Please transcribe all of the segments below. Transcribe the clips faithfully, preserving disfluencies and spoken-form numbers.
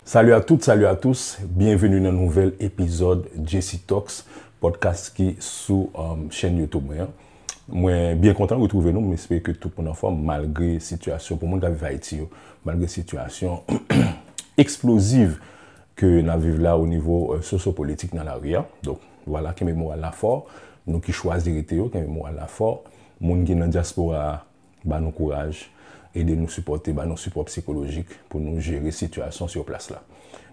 Salut à toutes, salut à tous. Byenveni nan nouvèl epizòd J C Talks, podcast ki sou um, chèn YouTube mwen an. Mwen byen kontan retwouve nou, m espere ke tout moun anfòm malgre sitiyasyon, pou moun k ap viv Ayiti yo, malgre sitiyasyon eksploziv ke n ap viv la o nivo uh, sosyopolitik nan lari a. Donk, vwala, kenbe moral la fò. Nou ki chwazi rete yo, kenbe moral la fò. Moun ki nan dyaspora a, ba nou kouraj, ede nou sipòte, ba nou sipò sikolojik pou nou jere sitiyasyon sou plas la.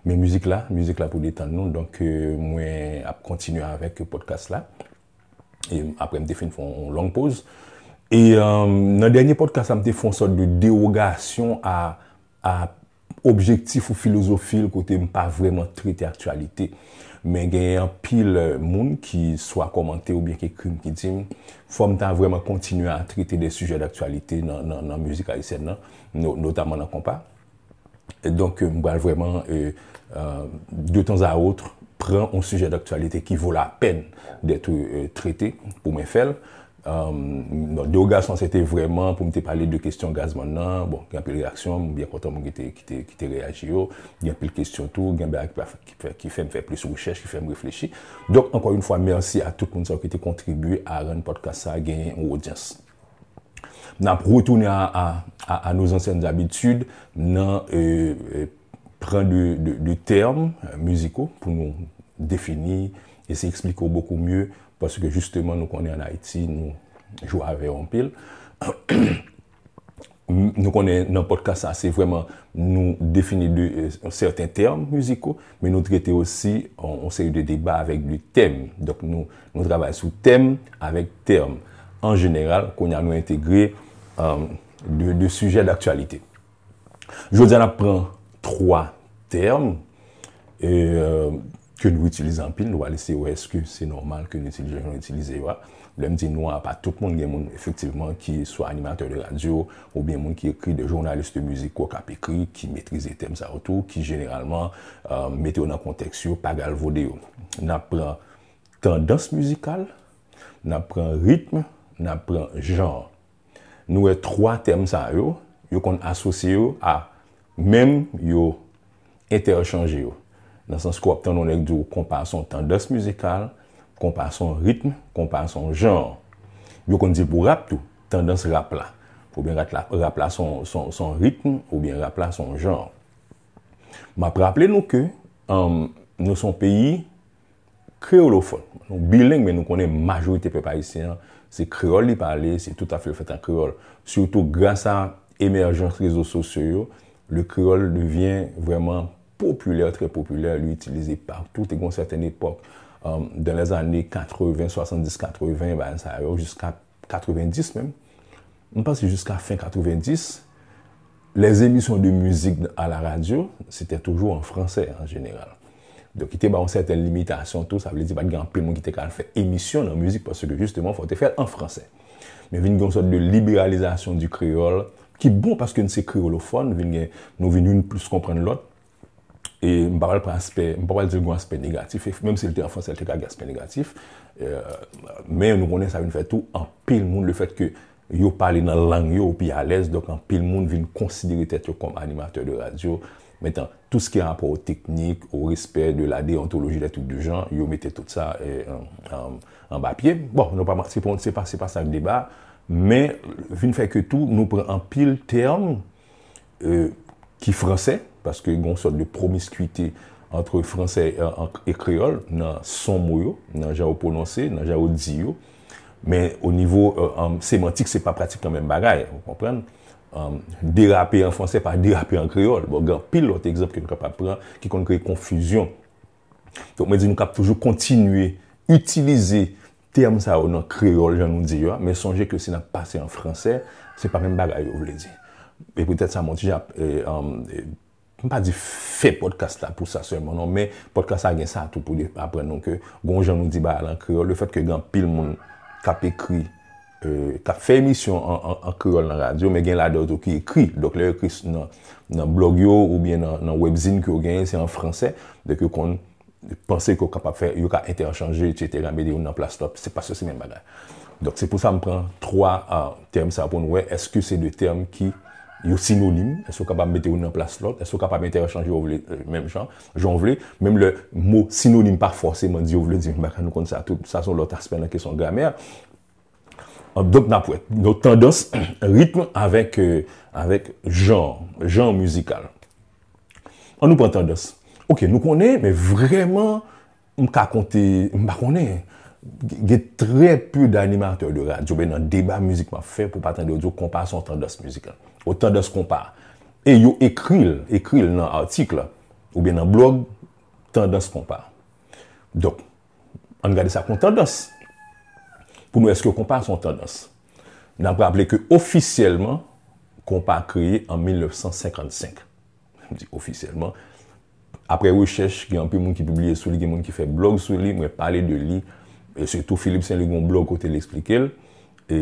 Men mizik la, mizik la pou detann nou, donk euh, mwen ap kontinye avèk podcast la. E apre m te fin fè yon long poz. E euh, nan dènye podcast la, m te fè yon sòt de dewogasyon a, a objektif ou filozofi l kote m pa vrèman trete aktyalite. Men genyen anpil euh, moun ki swa kòmante oubyen ki ekri m ki di m fò m ta vrèman kontinye a trete de sijè daktyalite nan, nan, nan mizik ayisyèn nan, no, notaman nan konpa. E donk, euh, m pral vrèman, euh, euh, de tan a wot, pran yon sijè daktyalite ki vo la pèn d'être euh, trete pou mwen fè l. Um, dewogasyon se te vrèman pou m te pale de kesyon Gazman nan. Bon, gen anpil reyaksyon, m byen kontan moun ki te, ki te, ki te reyaji yo. Gen anpil kesyon tou, gen bagay ki, pa fè- ki, fè, ki fè m fè plis rechèch, ki fè m reflechi. Donk, ankò yon fwa, mèsi a tout moun sa yo ki te kontribye a rann podcast sa a genyen yon odyans. N ap retounen a, a, a, a nos anciennes habitudes nan euh, euh, pran de, de, de tèm euh, miziko pou nou defini, eseye eksplike w bokou mye, paske jisteman nou konnen ann Ayiti, nou jwe avè yo anpil. Nou konnen nan podcast sa, se vrèman nou defini de euh, sèten tèm miziko, men nou trete osi yon seri de deba avèk de tèm. Donk nou, nou travay sou tèm avèk tèm. An jeneral, kounye a nou entegre euh, de, de sijè daktyalite. Jodi a, n ap pran twa tèm euh, ke nou itilize anpil. Nou pral eseye wè èske se nòmal ke nou itilize jan nou itilize yo a. Lè m di nou a, pa tout moun, gen moun efektivman ki swa animatè de radyo oubyen moun ki ekri, de jounalis de mizik k ap ekri, ki metrize tèm sa yo tou, ki jeneralman euh, mete yo nan kontèks yo, pa galvode yo. N ap pran tandans mizikal, n ap pran ritm, n ap pran jan. Nou wè twa tèm sa yo, yo konn asosye yo a menm yo entèchanje yo. Nan sans ke w ap tann yon nèg di w konpa se yon tandans mizikal, konpa se yon ritm, konpa se yon jan. Yo konn di l pou rap tou, tandans rap la. Oubyen rap la, rap la se yon, se yon, se yon ritm, oubyen rap la se yon jan. M ap raple nou ke um, nou se yon peyi kreyolofòn. Nou bileng, men nou konnen majorite pèp ayisyen an, se kreyòl li pale, se toutafè l fèt an kreyòl. Sitou gras a emèjans rezo sosyo yo, le créole devient vraiment populaire, très populaire, li itilize patou. Te gen yon sètèn epòk, euh, dans les années quatre-vingts, soixante-dix, quatre-vingts, bagay sa yo, jiska katrevendis menm. M panse jiska fen katrevendis, les émissions de musique à la radio, c'était toujours en français en général. Donk, ki te ba yon sètèn limitasyon tou, sa vle di pa t gen anpil moun ki te ka al fè emisyon nan mizik, paske jisteman, fò w te fè l an fransè. Men vin gen yon sòt de liberalizasyon di kreyòl, ki bon paske n se kreyolofòn, vin gen, nou vin youn plis konprann lòt. E m pa pral pran aspè, m pa pral di l gen yon aspè negatif, e menm si l te an fransè, l te ka gen aspè negatif. Euh, men nou konnen sa vin fè tou, anpil moun, le fèt ke yo pale nan lang yo, yo pi alèz, donk anpil moun vin konsidere tèt yo kòm animatè de radyo. Mentan, tout ce qui a rapport au technique, au respect de la déontologie des trucs du genre, yo mete tout sa euh, an, an, anba pye. Bon, nou pa, se pa, se pa, se pa sa k deba, men vin fè ke tou, nou pran anpil tèm euh, ki fransè, paske gen yon sòt de pwomiskwite ant fransè e, e kreyòl nan son mo yo, nan jan yo pwononse, nan jan yo di yo. Men o nivo euh, um, semantik, se pa pratikman menm bagay, ou konprann? Um, derape an fransè pa derape an kreyòl. Bon, gen anpil lòt egzanp ke nou kapab pran ki konn kreye konfizyon. Donk, mwen di nou k ap toujou kontinye itilize tèm sa yo nan kreyòl, jan nou di yo a, men sonje ke si n ap pase an fransè, se pa menm bagay yo vle di. E poutèt sa, mwen ti jan ap, e, um, e, m pa di fè podcast la pou sa sèlman, non, men podcast la gen sa tou pou li aprann nou ke gon jan nou di bagay la an kreyòl, le fèt ke gen anpil moun k ap ekri, euh, k ap fè emisyon an, an, an kreyòl nan radyo, men gen ladan yo tou ki ekri. Donk, lè yo ekri s- nan, nan blòg yo oubyen nan, nan webzine ke yo genyen, se an fransè. Donk, yo konn panse ke yo kapab fè, yo ka entèchanje, etsetera, mete youn nan plas lòt, se paske se menm bagay. Donk, se pou sa m pran twa euh, tèm sa pou nou wè, èske se de tèm ki yo sinonim, èske w kapab mete youn nan plas lòt, èske w kapab entèchanje yo vle, euh, menm jan, jan w vle, menm lè mo sinonim pa fòseman di yo vle di menm bagay, nou konn sa tout, sa se yon lòt aspè nan kesyon gramè. Donk, n ap wè. Donk, tandans, ritm avèk, euh, avèk jan, jan mizikal. An nou pran tandans. Ok, nou konnen, men vrèman, m ka konte, m pa konnen. Gen trè pe d'animatè de radyo, ben nan deba mizik m ap fè pou pa tande yo di w konpa se yon tandans mizikal. Ou tandans konpa. E yo ekri l, ekri l nan atik la, oubyen nan blòg, tandans konpa. Donk, ann gade sa kon tandans. Pou nou, èske konpa se yon tandans? N ap raple ke ofisyèlman, konpa kreye an mil nèf san senkannsenk. M di ofisyèlman. Apre rechèch, gen anpil moun ki pibliye sou li, gen moun ki fè blòg sou li, mwen pale de li. E sitou Philippe Saint-Louis gen yon blòg kote l eksplike l. E,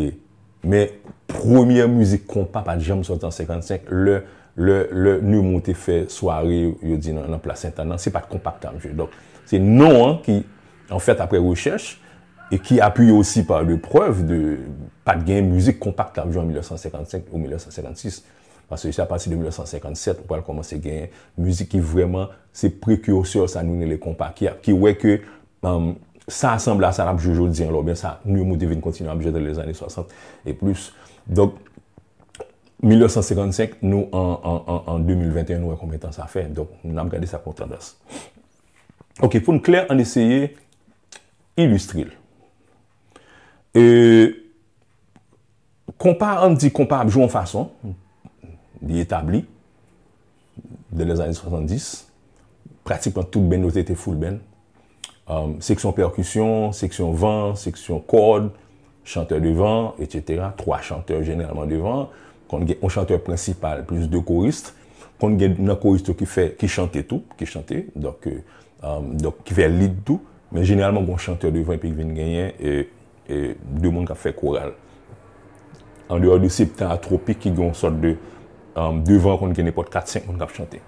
men premyè mizik konpa pa t janm sòti an senkannsenk, lè, lè, lè Nemours te fè sware, yo di nan, nan Plas Sentàn nan, se pa t konpa k t ap jwe. Donk, se non an ki, anfèt, apre rechèch, e ki apiye osi pa de prèv de, pa t gen mizik konpa k t ap jwe an mil nèf san senkannsenk ou mil nèf san senkannsis. Paske se apati de mil nèf san senkannsèt, ou pral kòmanse gen mizik ki vrèman, se prekirsè sa nou rele konpa, ki, ki wè ke, um, sa sanble a sa n ap jwe jodi an la, oubyen sa Nemours te vin kontinye ap jwe dans les années soixante et plus. Donk, mil nèf san senkannsenk, nou an, an, an, an de mil venteyen, nou wè konbyen tan sa fè. Donk, n ap gade sa kon tandans. Ok, pou n klè, ann eseye ilistre l. E, konpa, ann di konpa ap jwe yon fason, li etabli, de lèzane swasanndis, pratikman tout band yo te, te full band. Um, seksyon pèkisyon, seksyon van, seksyon kòd, chantè devan, etsetera. Twa chantè jeneralman devan. Konn gen yon chantè prensipal, plis de koris. Konn gen nan koris yo ki fè, ki chante tou, ki chante. Donk, euh, um, donk, ki fè lead tou. Men jeneralman, gen yon chantè devan epi vin genyen, e, e de moun k ap fè koral. An deyò de septan a twopik ki gen yon sòt de, um, devan konn gen nenpòt kat, senk moun k ap chante.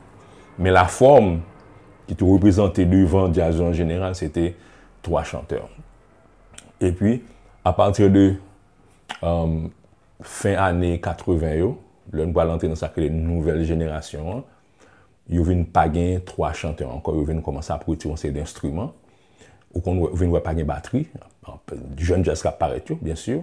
Men lafòm ki te reprezante devan djaz yo an jeneral, se te twa chantè. Epi, apati de, um, fen ane katreven yo, lè n pral antre nan sa k rele nouvèl jenerasyon an, yo vin pa gen twa chantè ankò, yo vin kòmanse ap retire yon seri de enstriman. Ou konn wè, ou vin wè pa gen batri. Jèn djaz k ap parèt yo, byen si,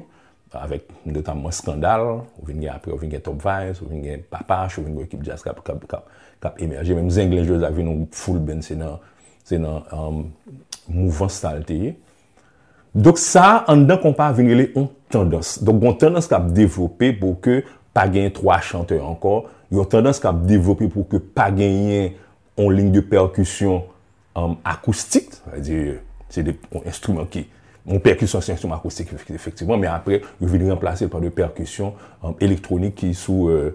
avèk notamman Skandal, ou vin gen apre, ou vin gen Top Vibes, ou vin gen Papach, ou vin gen ekip djaz k ap, k ap, k ap, k ap emèje. Menm Zenglen jodi a vin yon full band, se nan, se nan, um, mouvans sa l te ye. Donk sa, anndan konpa vin rele yon tandans. Donk, yon tandans k ap devlope pou ke pa gen twa chantè ankò, yon tandans k ap devlope pou ke pa genyen yon liy de pèkisyon, um, akoustik, sa vle di, se de, yon enstriman ki, yon pèkisyon, se enstriman akoustik, efektivman, men apre, yo vin ranplase l pa de pèkisyon, um, elektwonik ki sou, euh,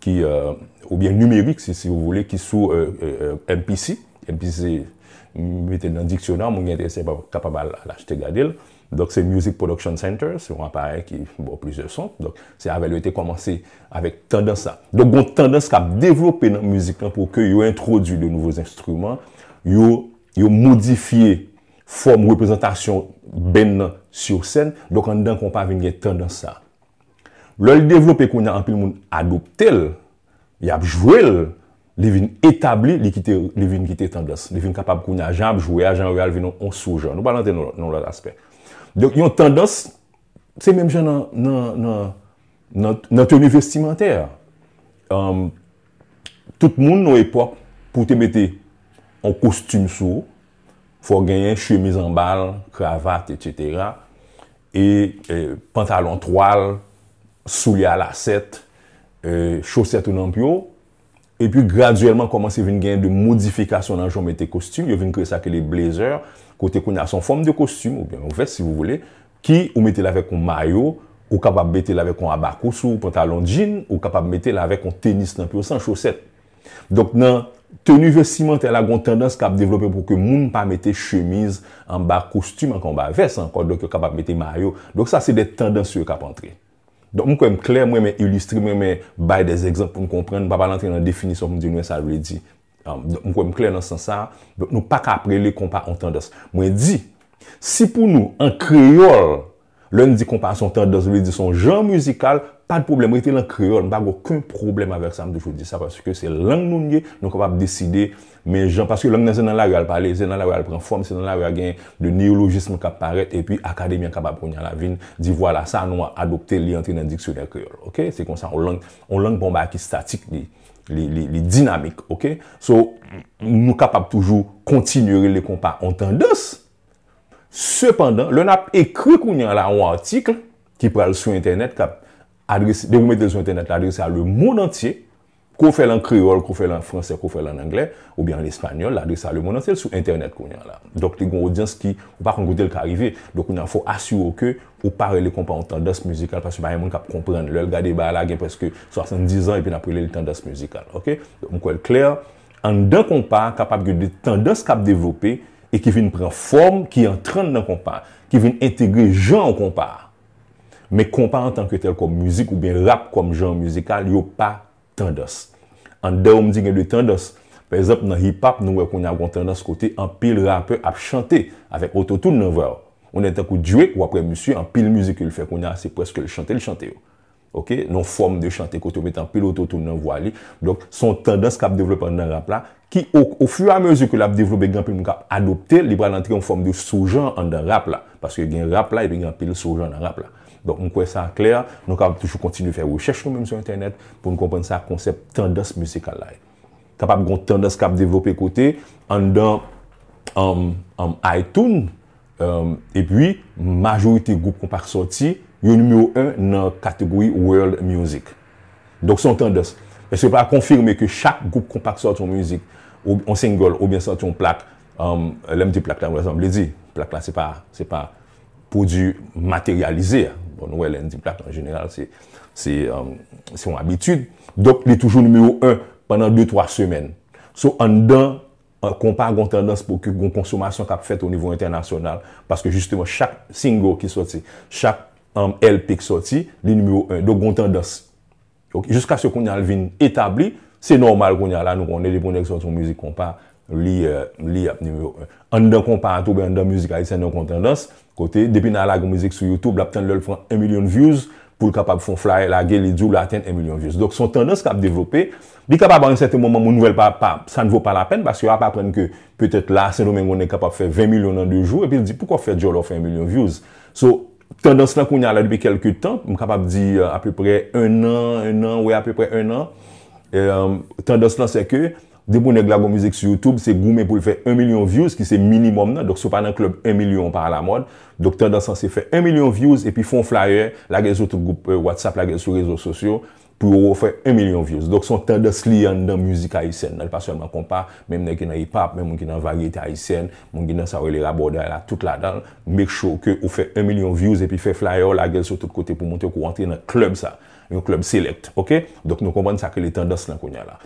ki, euh, oubyen nimerik, si, si vous voulez, ki sou, euh, euh, euh, M P C. M P C, se, mete l nan diksyonè, moun ki enterese pa, kapab al, al achte gade l. Donk, se Music Production Center, se yon aparèy ki ba w plizyè son. Donk, se avè l yo te kòmanse avèk tandans sa. Donk, gon tandans k ap devlope nan mizik lan pou ke yo entwodui de nouvo enstriman, yo, yo modifye fòm reprezantasyon band nan sou sèn. Donk, anndan konpa vin gen tandans sa. Lè l devlope kounye a, anpil moun adopte l, y ap jwe l, li vin etabli, li kite, li vin kite tandans. Li vin kapab kounye a, jan ap jwe a, jan yo al vin yon, yon sou jan. Nou pral antre nan, nan lòt aspè. Donk, yon tandans, se menm jan nan, nan, nan, nan, nan teni vestimantè. Um, tout moun nan epòk, pou te mete yon kostim sou ou, fò w genyen chemiz anba l, kravat, etsetera. E, e pantalon twal, soulye a lasèt, e chosèt ou nan pye w. Epi gradyèlman kòmanse vin gen de modifikasyon nan jan w mete kostim. Yo vin kreye sa ke le blazer, kote kounye a se yon fòm de kostim, oubyen yon vès si vous voulez, ki ou mete l avèk yon mayo, ou kapab mete l avèk yon abakous ou pantalon jean, ou kapab mete l avèk yon tenis nan pye w san chosèt. Donk, nan teni vestimantè la, gon tandans k ap devlope pou ke moun pa mete chemiz anba kostim ankò, anba vès ankò, donk yo kapab mete mayo. Donk, sa se de tandans yo k ap antre. Donk, m kwè m klè, m renmen ilistre, m renmen bay de egzanp pou n konprann, m pa pral antre nan definisyon pou m di nou sa l vle di. Um, donk, m kwè m klè nan sans sa a. Donk, nou pa ka ap rele konpa yon tandans. Mwen di, si pou nou, an kreyòl, lè n di konpa se yon tandans, vle di se yon jan mizikal, Pa de pwoblèm, rete lan kreyòl, m pa gen okenn pwoblèm avèk sa, m toujou di sa, paske se lang nou n ye, nou kapab deside, men jan, paske lang nan se nan lari a l pale, se nan lari a l pran fòm, se nan lari a gen de neyolojism k ap parèt, epi akademi an kapab kounye a la vin di, vwala, sa nou adopte, li antre nan diksyonè kreyòl, oke? Se konsa, yon lang, yon lang pa yon bagay ki statik, li, li, li, li dinamik, oke? So, nou kapab toujou kontinye rele konpa yon tandans, sepandan, lè n ap ekri kounye a la yon atik ki pral sou entènèt, k ap adrese, depi w mete l sou entènèt, l adrese a lemonn antye, ke w fè l an kreyòl, ke w fè l an fransè, ke w fè l an anglè, oubyen an espanyòl, l adrese a lemonn antye, l sou entènèt kounye a la. Donk, li gen yon odyans ki, ou pa konn kote l ka rive. Donk, kounye a, fò w asire w ke ou pa rele konpa yon tandans mizikal, paske pa gen moun k ap konprann. Lè l gade bagay la, gen prèske swasanndiz an, epi n ap rele l tandans mizikal. Oke? Donk, m kwè l klè. Anndan konpa, kapab gen de tandans k ap devlope e ki vin pran fòm, ki antre anndan konpa, ki vin entegre jan konpa a. Men konpa antanke tèl kòm mizik oubyen rap kòm jan mizikal, yo pa tandans. Anndan yo, m di gen de tandans. Pa egzanp, nan hip hop, nou wè kounye a gon tandans kote anpil rapè ap chante avèk ototoun nan vwa yo. Ou nèg tankou Drake, w ap wè misye, anpil mizik ke l fè kounye a, se prèske l chante, l chante yo. Oke? Nan fòm de chante kote yo mete anpil ototoun nan vwa li. Donk, se yon tandans k ap devlope anndan rap la, ki, o, o fur et à mesure ke l ap devlope, gen anpil moun k ap adopte l, li pral antre yon fòm de soujan anndan rap la. Paske gen rap la, epi gen anpil soujan nan rap la. Donk, m kwè sa klè, nou kapab toujou kontinye fè rechèch nou menm sou entènèt pou n konprann sa konsèp tandans mizikal la ye. Kapab gen yon tandans k ap devlope kote anndan, um, um, iTunes, um, epi majorite gwoup konpa k sòti, yo nimewo en nan kategori world music. Donk, se yon tandans. Èske pa konfime ke chak gwoup konpa k sòti yon mizik, ou yon single, oubyen sòti yon plak, um, lè m di plak la, nou wè sa m vle di. Plak la, se pa, se pa pwodui materyalize a. Bon, nou wè lè n di plak, an jeneral, se, se, um, se yon abitid. Donk, li toujou nimewo en pandan de, twa semèn. So, anndan, an, konpa gon tandans pou ke gon konsomasyon k ap fèt o nivo entènasyonal, paske jisteman, chak single ki sòti, chak, um, L P k sòti, li nimewo en. Donk, gon tandans. Ok, jiskaske kounye a l vin etabli, se nòmal kounye a la, nou konnen depi yon nèg sòti yon mizik konpa, li, euh, li ap nimewo en. Anndan konpa a tou, oubyen anndan mizik ayisyèn nan, gon tandans, kote, depi n a lage yon mizik sou YouTube, l ap tann lè l fè yon milyon views, pou l kapab fè yon flyer, lage, li di w l atenn yon milyon views. Donk, se yon tandans k ap devlope. Li kapab, a yon sèten moman, moun wè l pa, pa, ça ne vaut pas la peine, paske y ap aprann ke petèt la, Sendomeng, yon nèg kapab fè ven milyon nan de jou, epi l di, poukò w fè djòlè w fè yon milyon views? So, tandans lan kounye a la depi kèlke tan, m kapab di, euh, apeprè en an, en an, wi, apeprè en an. Euh, tandans lan, se ke depi yon nèg lage yon mizik sou YouTube, se goumen pou l fè yon milyon views, ki se minimòm nan. Donk, si w pa nan klèb yon milyon, w pa alamòd. Donk, tandans lan, se fè yon milyon views, epi fè yon flyer, lage l sou tout gwoup, euh, WhatsApp, lage l sou rezo sosyo, pou yo fè yon milyon views. Donk, se yon tandans li ye anndan mizik ayisyèn nan. Li pa sèlman konpa, menm nèg ki nan hip hop, menm moun ki nan varyete ayisyèn, moun ki nan sa yo rele rabòday la, tout ladan l. Make sure ke ou fè yon milyon views epi fè flyer w, lage l sou tout kote pou montre ke w antre nan klèb sa. Yon klèb select, oke? Donk, nou konprann sa k rele tandans lan kounye a la.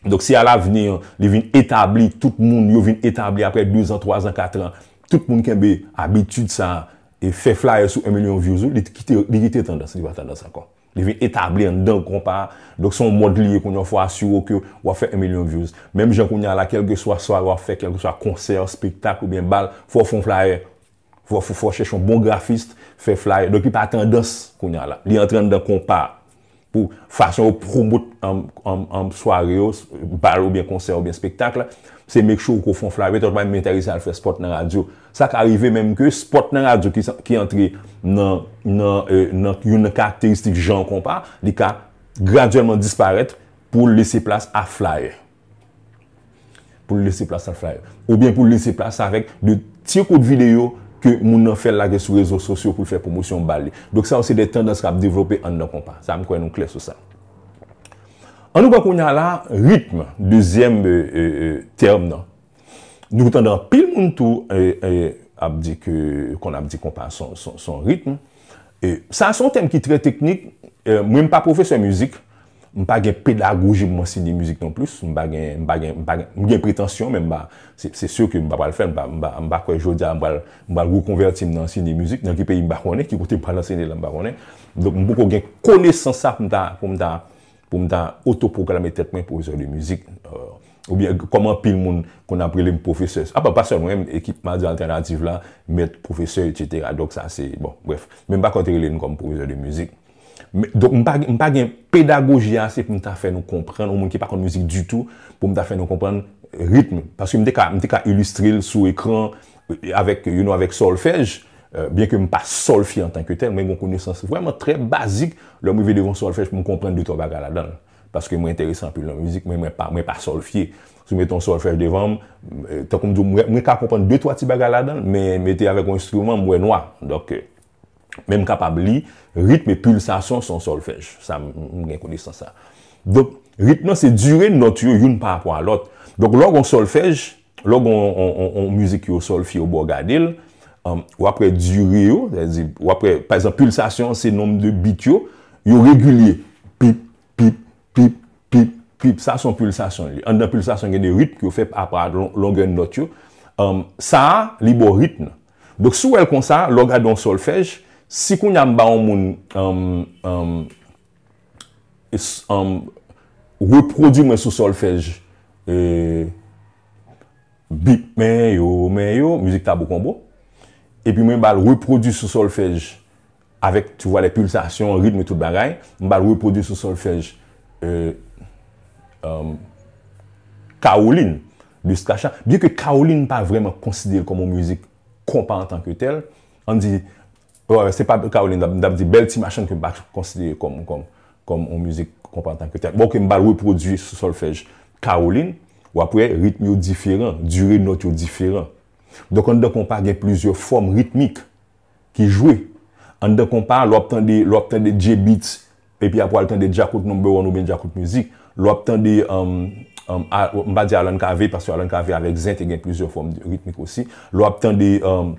Donk, si alavni, li vin etabli, tout moun yo vin etabli apre de zan, twa zan, kat an, tout moun kenbe abitid sa, e fè flyer sou yon milyon views ou, li kite, li kite tandans, li pa tandans ankò. Li vin etabli anndan konpa a. Donk, se yon mòd li ye kounye a, fò asire w ke w ap fè yon milyon views. Menm jan kounye a la, kèlkeswa swa w ap fè, kèlkeswa konsè, espektak oubyen bal, fò w fè yon flyer. Fò, fò, fò w chèche yon bon grafis, fè flyer. Donk, li pa tandans kounye a la. Li antre anndan konpa a. Pou fason yo pwomot, um, um, um, sware yo, bal oubyen konsè oubyen espektak la, se make sure ke w fè yon flyer. Petèt w pa menm enterese al fè spot nan radyo. Sa ka rive menm ke spot nan radyo ki, ki antre nan, nan, euh, nan youn nan karakteristik jan konpa, li ka gradyèlman disparèt pou lese plas a flyer. Pou l lese plas a flyer. Oubyen pou l lese plas avèk de ti kout videyo ke moun nan fè lage sou rezo sosyo pou l fè pwomosyon bal li. Donk, sa yo se de tandans k ap devlope anndan konpa. Sa, m kwè nou klè sou sa. Ann nou pran kounye a la, ritm, dezyèm, euh, euh, euh, tèm nan. Nou tande anpil moun tou, euh, euh, ap di ke, konn ap di konpa se yon, se yon, se yon ritm. E sa se yon tèm ki trè teknik. Euh, mwen, m pa pwofesè mizik, m pa gen pedagoji pou m ansenye mizik non plis. M pa gen, m pa gen, m pa gen, m gen pretansyon, men m pa, se, se si ke m pa pral fè l, m pa, m pa, m pa kwè jodi a m pral, m pral rekonvèti m nan ansenye mizik. Nan ki peyi m pa konnen, ki kote m pral ansenye la m pa konnen. Donk, m poko gen konesans sa pou m ta, pou m ta, pou m ta otopwoklame tèt mwen pwofesè de mizik. Euh, oubyen, kòm anpil moun konn ap rele m pwofesè. Apa, pa sèlman mwen, ekip Madi Altènativ la, mèt, pwofesè, etsetera. Donk, sa se, bon, brèf. Men m pa konn te rele m kòm pwofesè de mizik. Men, donk, m pa, m pa gen pedagoji ase pou m ta fè nou konprann, yon moun ki pa konn mizik ditou, pou m ta fè nou konprann ritm. Paske m te ka, m te ka ilistre l sou ekran, e, avèk, you know, avèk sòlfèj, e, byen ke m pa sòlfye antanke tèl, mwen gen yon konesans vrèman trè bazik lè m rive devan sòlfèj pou m konprann de twa bagay ladan l. Paske mwen enterese anpil nan mizik, men mwen pa, mwen pa sòlfye. Si w mete yon sòlfèj devan m, e, tankou m di w, mwen, mwen ka konprann de twa ti bagay ladan l, men mete avèk yon enstriman, m wè nwa. Donk, e, men m kapab li ritm e pilsasyon sou yon sòlfèj. Sa, m, m gen konesans sa. Donk, ritm nan se dire nòt yo youn pa rapò a lòt. Donk, lè w gen yon sòlfèj, lè w gen yon, yon, yon, yon mizik yo sòlfye yo ba w gade l, um, w ap wè dire yo, sètadi, w ap wè, pa egzanp, pilsasyon, se nonb de bit yo, yo regilye. Pip, pip, pip, pip, pip. Sa se yon pilsasyon li. Anndan pilsasyon, gen de ritm ke yo fè apa lon-, longè nòt yo. Um, sa a, li ba w ritm nan. Donk, si w wè l konsa, lè w gade yon sòlfèj, si kounye a m ba yon moun, um, um, es-, um, repwodui mwen sou sòlfèj, e, bip, men yo, men yo, mizik Tabou Konbo, epi mwen ba l repwodui sou sòlfèj, avèk, tu vois, les pulsations, ritm, tout bagay, m ba l repwodui sou sòlfèj, e, um, Kawolin, de Stracha. Byen ke Kawolin pa vrèman konsidere l kòm yon mizik konpa antanke tèl, ann di, wè, se pa Kawolin, m t ap di bèl ti machann ke m pa konsidere kòm, kòm, kòm yon mizik konpa antanke tèl. Bon, ke m ba l repwodui sou sòlfèj Kawolin, w ap wè ritm yo diferan, dire nòt yo diferan. Donk, anndan konpa, gen plizyè fòm ritmik ki jwe. Anndan konpa, lè w ap tande, lè w ap tande J-Beatz, epi apre w al tande Djakout Number One oubyen Djakout Music, lè w ap tande, um, um, a, m pa di Alan Cavé, paske Alan Cavé avèk zen te gen plizyè fòm ritmik osi. Lè w ap tande, um,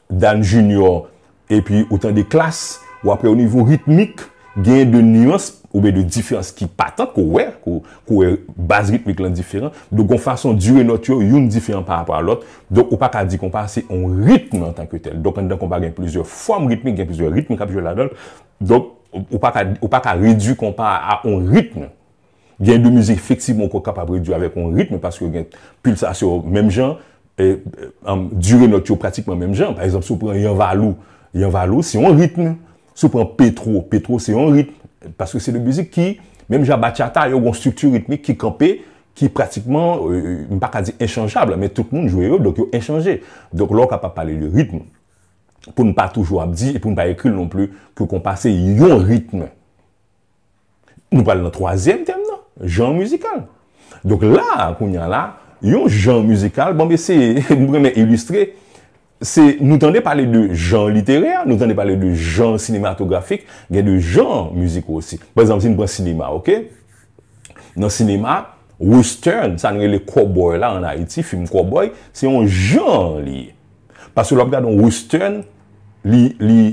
Dan Junior, epi ou tande Klass, w ap wè o nivo ritmik, gen de niyans oubyen de diferans ki patant, ke w wè, ke w, ke w wè baz ritmik lan diferan. Donk, gon fason dire nòt yo, youn diferan pa rapò a lòt. Donk, ou pa ka di konpa se yon ritm antanke tèl. Donk, anndan konpa gen plizyè fòm ritmik, gen plizyè ritm k ap jwe ladan l. Donk, ou, ou pa ka, ou pa ka redui konpa a yon ritm. Gen de mizik, efektivman, ou kapab redui avèk yon ritm, paske gen pilsasyon menm jan, e, e, um, dire nòt yo pratikman menm jan. Pa egzanp, si w pran Yanvalou, Yanvalou, se yon ritm. Si w pran Petro, Petro, se yon ritm. Paske se de mizik ki, menm jan bachata, yo gon estrikti ritmik ki kanpe, ki pratikman, e, e, m pa ka di enchanjab, men tout moun jwe yo, donk yo enchanje. Donk, lè w kapab pale de ritm, pou n pa toujou ap di, e pou n pa ekri l non pli, ke konpa se yon ritm. Nou pral nan twazyèm tèm nan, jan mizikal. Donk la, kounye a la, yon jan mizikal, bon, m eseye, m renmen ilistre, se, nou tande pale de jan literè, nou tande pale de jan sinematografik, gen de jan mizikal osi. Pa egzanp, si n pran sinema, oke? Nan sinema, western, sa n rele cowboy la ann Ayiti, fim cowboy, se yon jan li ye. Paske lè w ap gade yon western, li, li,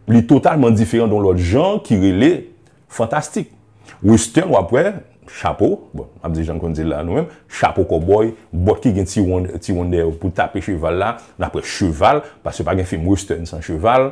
li totalman diferan de yon lòt jan ki rele fantastik. Western, w ap wè, chapo, bon, m ap di jan n konn di l la nou menm, chapo cowboy, bòt ki gen ti wonn, ti wonn dèyè yo pou tape cheval la, n ap wè cheval, paske pa gen fim western san cheval,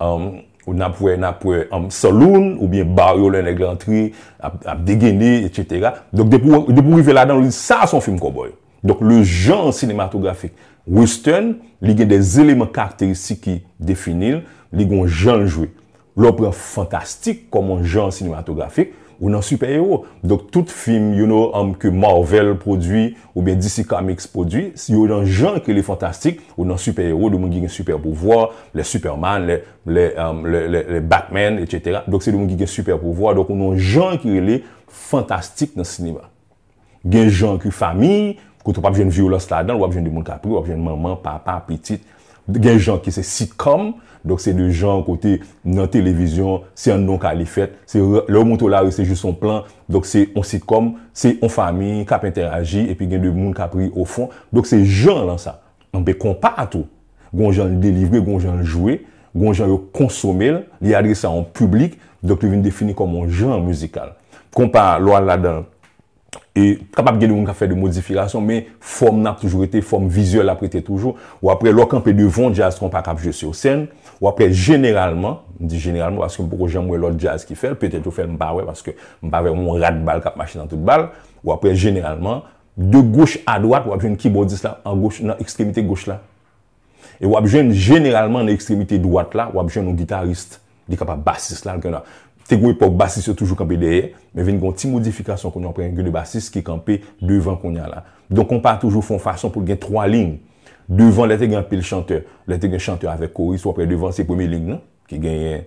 um, n ap wè, n ap wè, um, saloon, oubyen bar yo lè nèg la antre, ap, ap degene, etsetera. Donk, depi w, depi w rive ladan, w di, sa se yon fim cowboy. Donk, le jan sinematografik western, li gen de eleman karakteristik ki defini l, li gen yon jan l jwe. Lè w pran fantastik kòm yon jan sinematografik, ou nan sipè ewo. Donk, tout fim, you know, um, ke Marvel pwodui, oubyen D C Comics pwodui, si yo nan jan ki rele fantastik, ou nan sipè ewo, de moun ki gen sipè pouvwa, lè Superman, lè, lè, um, lè, lè, lè Batman, etsetera. Donk, se de moun ki gen sipè pouvwa, donk, ou nan jan ki rele fantastik nan sinema. Gen jan ki fanmi, kote w p ap jwenn vyolans ladan l, w ap jwenn de moun k ap ri, w ap jwenn manman, papa, pitit. Gen jan ki se sitcom, donk se de jan kote nan televizyon, se anndan yon kay li fèt, se lè yo montre w lari, se jis yon plan, donk se yon sitcom, se yon fanmi k ap entèyaji, epi gen de moun k ap ri o fon. Donk se jan lan sa. Anben konpa tou, gon jan l delivre, gon jan l jwe, gon jan yo konsome l, li adrese a yon piblik, donk li vin defini kòm yon jan mizikal. Konpa, lè w al ladan l, e kapab gen de moun k ap fè de modifikasyon, men fòm nan ap toujou rete, fòm vizyèl ap rete toujou. W ap wè lè w kanpe devan yon djaz konpa k ap jwe sou sèn, w ap wè jeneralman, m di jeneralman paske m poko janm wè lòt djaz ki fè l, petèt yo fè l, m pa wè paske m pa vle yon rat bal k ap mache nan tout bal, w ap wè jeneralman, de goch a dwat, w ap jwenn kibòdis la an goch, nan ekstremite goch la. E w ap jwenn jeneralman nan ekstremite dwat la, w ap jwenn yon gitaris. Li kapab basis la, l gen la. Te gen epòk basis yo toujou kanpe dèyè, men vin gen yon ti modifikasyon kounye a, w ap wè gen de basis ki kanpe devan kounye a la. Donk konpa toujou fè yon fason pou l gen twa liy. Devan, lè te gen anpil chantè, lè te gen chantè avèk koris, w ap wè devan se premye liy nan, ki genyen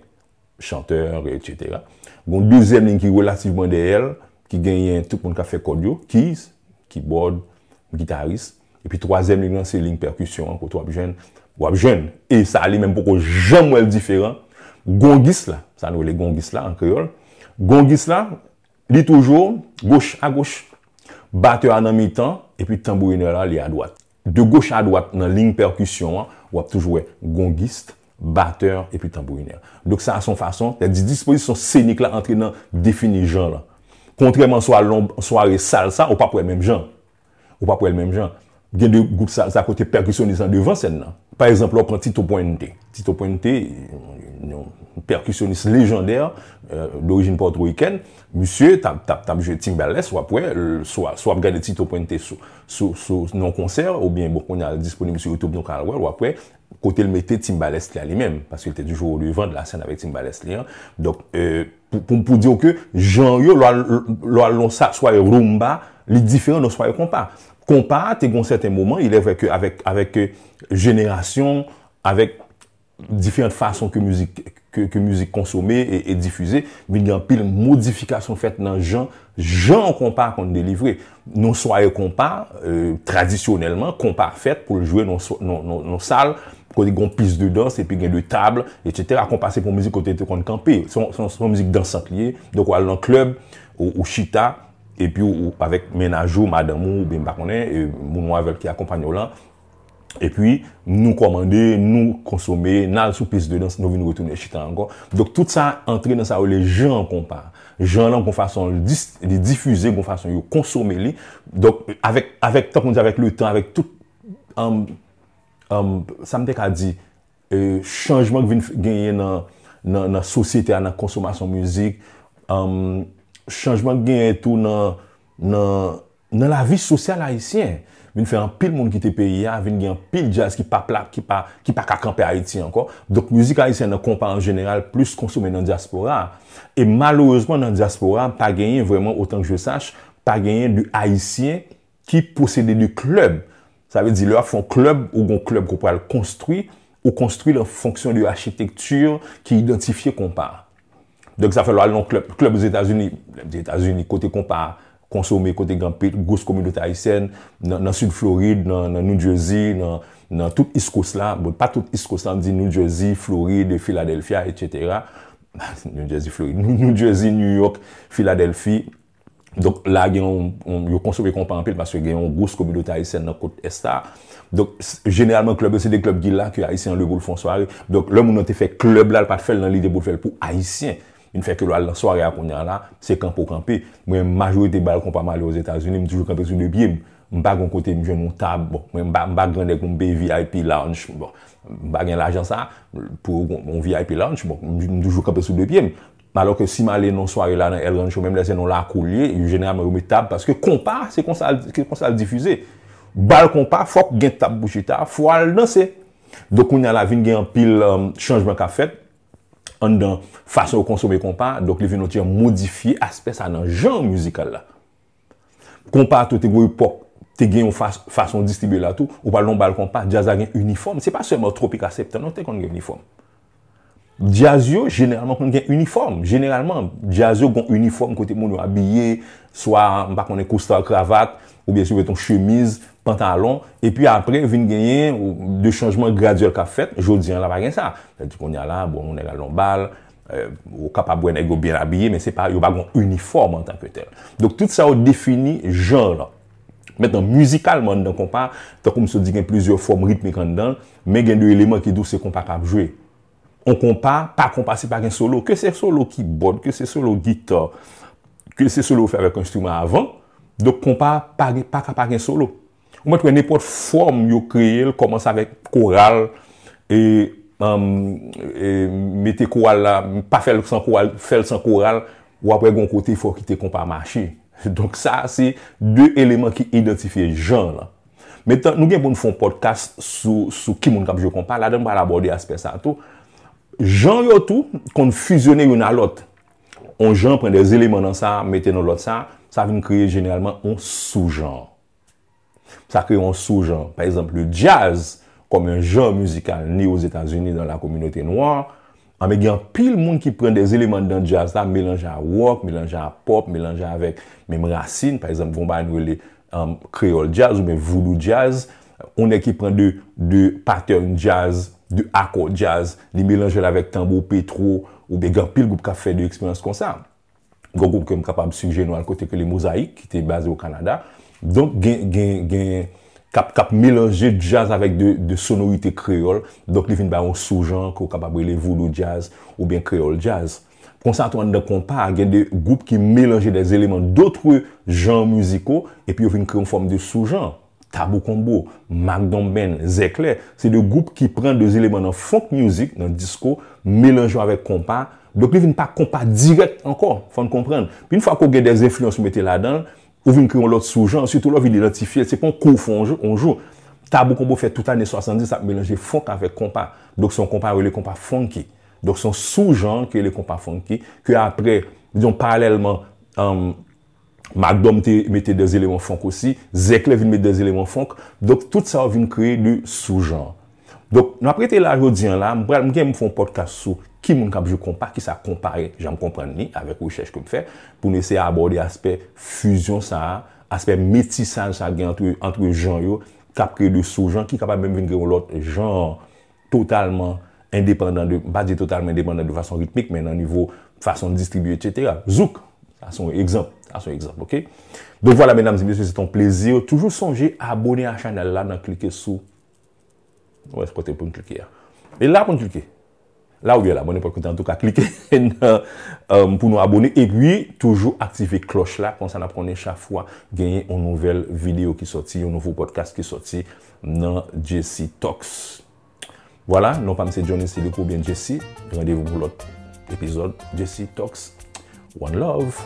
chantè, etsetera. Gen yon dezyèm liy ki relativman dèyè l, ki genyen tout moun k ap fè kòd yo, keys, keyboard, gitaris. Epi twazyèm liy nan se liy pèkisyon an, kote w ap jwenn, w ap jwenn. E sa li menm poko janm wè l diferan. Gongis la, sa nou rele gongis la an kreyòl. Gongis la, li toujou goch a goch. Batè a nan mitan, epi tanbourinè la, li adwat. De goch a dwat nan liy pèkisyon an, w ap toujou wè gongis, batè, epi tanbourinè. Donk sa a se yon fason, sètadi dispozisyon senik la antre nan defini jan lan. Kontrèman si w al nan yon sware salsa, ou p ap wè l menm jan. Ou p ap wè l menm jan. Gen de gwoup salsa kote pèkisyonis lan devan sèn nan. Pa egzanp, lè w pran Tito Puente. Tito Puente, yon pèkisyonis lejandè, dorijin pòtorikèn, misye t ap, t ap, t ap jwe timbales, w ap wè, swa, swa w ap gade Tito Puente sou, sou, sou, nan yon konsè, oubyen, bon, kounye a l disponib sou YouTube, nou ka al wè l, w ap wè kote l mete timbales li a li menm, paske l te toujou o devan de la sèn avèk timbales li an. Donk, pou, pou, pou di w ke jan yo, lè w al, lè w al nan sa, swa rumba, li diferan nan swa konpa. Konpa a te gen yon sèten moman, il est vrai que avèk, avèk jenerasyon, avèk diferan fason ke mizik, ke, ke mizik konsome e, e difize, vin gen anpil modifikasyon fèt nan jan, jan konpa konn delivre. Nan sware konpa, tradisyonèlman, konpa fèt pou l jwe nan, nan, nan, nan sal, kote gen yon pis de dans, epi gen de tab, etsetera. Konpa se pou mizik kote te konn kanpe. Se yon, se yon, se yon mizik dansant li ye. Donk, w al nan klèb, ou, ou chita, epi ou, ou avèk mennaj ou, madanm ou, oubyen m pa konnen, e, moun ou avè l ki akonpanye w lan, epi nou kòmande, nou konsome, n al sou pis de dans, nou vin retounen chita ankò. Donk, tout sa antre nan sa yo rele jan konpa. Jan lan, gon fason li dis-, li difize, gon fason yo konsome li. Donk, avèk, avèk, tankou nou di, avèk le tan, avèk tout, um, um, sa m te ka di, e, chanjman ki vin f-, genyen nan, nan, nan sosyete a, nan konsomasyon mizik, um, chanjman ki genyen tou nan, nan, nan lavi sosyal ayisyen. Vin fè anpil moun kite peyi a, vin gen anpil djaz ki pa pla-, ki pa, ki pa ka kanpe Ayiti ankò. Donk, mizik ayisyen nan konpa an jeneral plis konsome nan dyaspora a. E malerezman, nan dyaspora a, pa genyen vrèman, otan ke je sache, pa genyen de Ayisyen ki posede de klèb. Sa vle di, lè w ap fè yon klèb, ou gon klèb ke w pral konstwi, ou konstwi l an fonksyon de achitekti ki idantifye konpa a. Donk, sa fè lè w al nan klèb, klèb Ozetazini, lè m di Etazini, kote konpa a konsome, kote gen anpil gwos kominote ayisyèn, nan, nan Sid Florid, nan, nan New Jersey, nan, nan tout East Coast la, bon, pa tout East Coast la, m di New Jersey, Florid, Philadelphia, etsetera. New Jersey, Florid, New Jersey, New York, Philadelphia, Donk, la gen yon, yon, yo konsome konpa anpil paske gen yon gwos kominote ayisyèn nan kot ès la. Donk, s-, jeneralman, klèb yo se de klèb ki la ke ayisyen an leve pou l fè yon sware. Donk, lè moun nan te fè klèb la, l pa t fè l nan lide pou l fè l pou ayisyen. Vin fè ke lè w al nan sware a kounye a la, se kanpe w kanpe. Mwen, majorite bal konpa m ale Ozetazini, m toujou kanpe sou de pye m. M pa gon kote m jwenn yon tab. Bon, mwen, m pa, m pa grannèg pou m peye V I P lounge. Bon, m pa gen lajan sa pou yon V I P lounge. Bon, m, m toujou kanpe sou de pye m. Alò ke si m ale nan yon sware la nan El Rancho, menm lè se nan lakou l ye, jeneralman yo met tab, paske konpa, se konsa, se konsa l difize. Bal konpa, fòk gen tab pou chita, fò w al danse. Donk, kounye a la, vin gen anpil, um, chanjman k ap fèt anndan fason yo konsome konpa, donk li vin yon ti jan modifye aspè sa nan jan mizikal la. Konpa tou te gon epòk, te gen yon fas-, fason distribye la tou, ou pral nan yon bal konpa, djaz la gen inifòm. Se pa sèlman Tropica Septan non te konn gen inifòm. Djaz yo, jeneralman, konn gen inifòm. Jeneralman, djaz yo gon inifòm kote moun yo abiye, swa, m pa konnen, kostar kravat, oubyen si w met yon chemiz, pantalon, epi apre, vin genyen de chanjman gradyèl k ap fèt. Jodi a la, pa gen sa. Sètadi kounye a la, bon, yon nèg al nan bal, e, ou kapab wè nèg yo byen abiye, men se pa, yo pa gon inifòm antanke tèl. Donk, tout sa yo defini jan lan. Mentnan, mizikalman, anndan konpa, tankou m sot di, gen plizyè fòm ritmik anndan l, men gen de eleman ki di w se konpa k ap jwe. On konpa, pa konpa si pa gen solo. Ke se solo kibòd, ke se solo gita, ke se solo yo fè avèk enstriman avan, donk konpa pa gen, pa ka pa gen solo. Ou mèt wè nenpòt fòm yo kreye l, kòmanse avèk koral, e, um, e mete koral la, pa fè l san koral, fè l san koral, w ap wè gon kote fò kite konpa mache. Donk sa, se de eleman ki idantifye jan lan. Mentnan, nou gen pou n fè yon podcast sou, sou ki moun k ap jwe konpa. Ladan, m pral abòde aspè sa tou. Jan yo tou konn fizyone youn a lòt. yon jan, pran de eleman nan sa, mete nan lòt sa, sa vin kreye jeneralman yon soujan. Sa kreye yon soujan. Pa egzanp, le jazz, kòm yon jan mizikal ne Ozetazini, dans la communauté noire, anben, gen anpil moun ki pran de eleman nan jazz la, melanje a rock, melanje a pop, melanje avèk menm rasin. Pa egzanp, gen yon bagay nou rele um, kreyòl jazz oubyen voodoo jazz. Yon nèg ki pran de, de pattern jazz, de akò jazz, li melanje l avèk tanbou petwo, oubyen gen anpil gwoup k ap fè de eksperyans konsa. Gen yon gwoup ke m kapab sijere nou al kote ke le Mozayik, ki te baze o Kanada. Donk, gen, gen, gen, k ap, k ap melanje jazz avèk de, de sonorite kreyòl. Donk, li vin bay yon soujan ke w kapab rele voodoo jazz oubyen kreyòl jazz. Konsa tou anndan konpa, gen de gwoup ki melanje de eleman d'autres genres musicaux, epi yo vin kreye yon fòm de soujan. Tabou Combo, Mack Don Band, Zèklè, se de gwoup ki pran de eleman nan funk music, nan disco, melanje yo avèk konpa. Donk, li vin pa konpa dirèk ankò, fò n konprann. Pi yon fwa ke w gen de enfliyans ou mete ladan l, ou vin kreye yon lòt soujan, sitou lè w vin idantifye l, se pa yon kou w fè yon jou, yon jou. Tabou Combo fè tout ane swasanndis ap melanje funk avèk konpa. Donk, se yon konpa yo rele konpa funky. Donk, se yon soujan ki rele konpa funky, ke apre, dizon, paralèlman, um, Mack Don te mete de eleman funk osi, Zèklè vin mete de eleman funk. Donk, tout sa yo vin kreye de soujan. Donk, n ap rete la jodi an la, m pral, m gen m fè yon podcast sou ki moun k ap jwe konpa, kisa konpa ye, jan m konprann li, avèk rechèch ke m fè, pou n eseye abòde aspè fizyon sa a, aspè metisaj sa a gen ant, ant jan yo, k ap kreye de soujan, ki kapab menm vin gen yon lòt jan totalman endepandan de, m pa di totalman endepandan de fason ritmik, men nan nivo fason distribye, etsetera. Zouk, sa se yon egzanp, sa se yon egzanp, oke? Donk vwala, medam e mesye, se te yon plezi. Toujou sonje abòne a chanèl la nan klike sou, wè, se kote pou n klike a. E la pou n klike. La ou byen la, bon, nenpòt kote, antouka, klike nan, um, pou nou abòne. Epi, toujou aktive klòch la, konsa n ap konnen chak fwa genyen yon nouvèl videyo ki sòti, yon nouvo podcast ki sòti nan J C Talks. Vwala, non pa m se Johnny Silico oubyen J C. Randevou pou lòt epizòd J C Talks. One love.